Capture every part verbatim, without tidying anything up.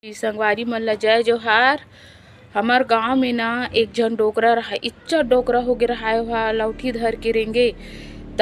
संगवारी मन ला जय जोहार। हमर गांव में ना एक झन डोकरा रहा, इच्चा डोकरा हो गे रहा, ओहा लौठी धर के रेंगे।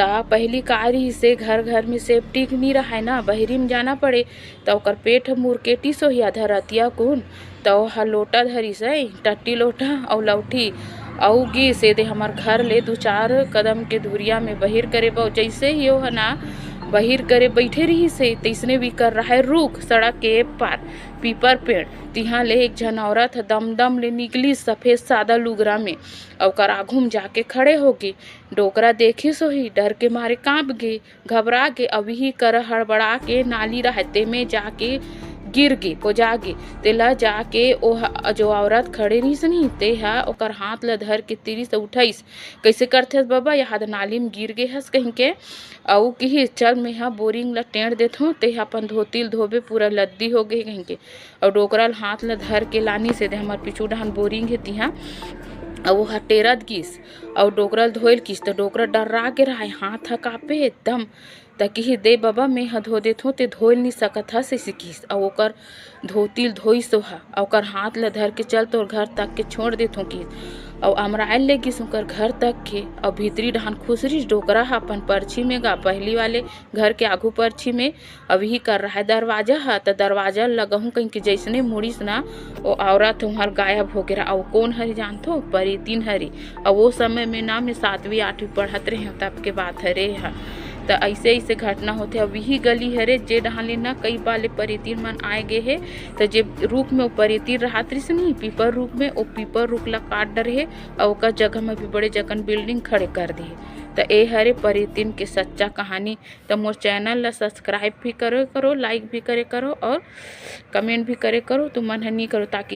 त पहली का रिहिसे, घर घर में सेप्टिक नी रहाय ना, बहिरी में जाना पड़े। त ओकर पेट ह मुरकेटिस होही आधा रतिया कुन, त ओहा लोटा धरिस है, टट्टी लोटा अउ लौठी, अउ गिस एदे हमर घर ले दू चार कदम के धुरिया में बहिर करे बर। जैसे ही ओह ना बहिर करे बैठे रिहिसे, तैसने बिकर रहाय रूख, सड़क के ए पार पीपर पेड़, तिहां ले एक झन औरत ह दम दम ले निकलिस सफेद सादा लुगरा में, अउ ओकर आघू में जाके खड़े होगे। डोकरा देखिस होही, डर के मारे कांप गे, घबरा गे, अउ इही कर हड़बड़ा के नाली रहाय, तेमे जाके गिर गे, कोजा गे। तेला जाके ओह जो औरत खड़े रिहिस नहीं, तेहा ओकर हाथ ल धर के तिरिस अउ उठाइस। "कइसे करथेस बबा, यहाँ नाली में गिर गे हस?" कहिके। अउ किहिस, "चल, मेहा बोरिंग ल टेंड़ देथों, तेहा अपन धोती ल धोबे, पूरा लद्दी हो गे," कहिके। अउ डोकरा ल हाथ ल धर के लानिस, एदे हमर पीछू डहान बोरिंग हे तिहां। अउ ओहा टेरत गिस, अउ डोकरा ल धोए ल किस, त डोकरा डर्रा गे रहाय, हाथ ह कांपे एकदम। त किहिस, "दे बबा, मेंह धो देथों, तें धोए ल नी सकत हस," अइसे किहिस। अउ ओकर धोती ल धोइस ओहा, अउ ओकर हाथ ल धर के, "चल, तोर घर तक के छोंड़ देथों," किहिस। अउ अमराए ल लेगिस ओकर घर तक के, अउ भीतरी डहान खुसरिस डोकरा ह अपन परछी में गा, पहली वाले घर के आघू परछी में। अउ इही कर रहाय दरवाजा ह, त दरवाजा ल लगहूं कहिके जइसने मुड़िस ना, ओ औरत उहां गायब हो गे रहा। अउ कोन हरे जानथो? परेतिन हरे। अउ ओ समय में ना, मैं सातवीं आठवीं पढ़त रहेंव, तब के बात हरे ह। त अइसे अइसे घटना होथे। अउ इही गली हरे, जे डहान ले ना कई बार ले परेतिन मन आए गे हे, त जे रूख में ओ परेतिन रहत रिहिस नहीं, पीपर रूख में, ओ पीपर रूख ल काट डरे हे, अउ ओकर जगह में भी बड़े जकन बिल्डिंग खड़े कर दे हे। त ए हरे परेतिन के सच्चा कहानी। त मोर चैनल ला सब्सक्राइब भी करे करो, लाइक भी करे करो अउ कमेंट भी करे करो, तुमन ह नी करो, ताकि